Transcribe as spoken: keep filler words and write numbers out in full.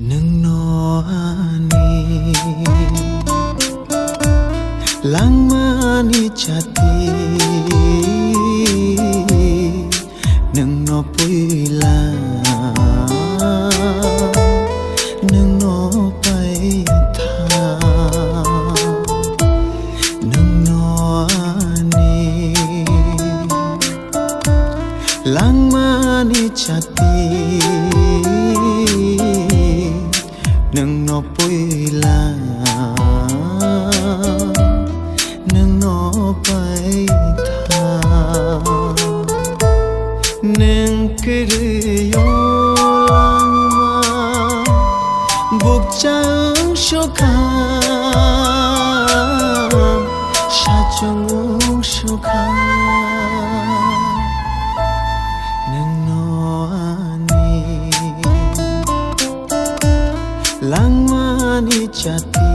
Nwngno ani langmani chati, nwngno puila, nwngno paitha, nwngno ani langmani chati, nwngno puila, nwngno paitha. Nwng kwrwi o langma bukcha wng sukha, sachung wng sukha. Nwngno ani langmani chati,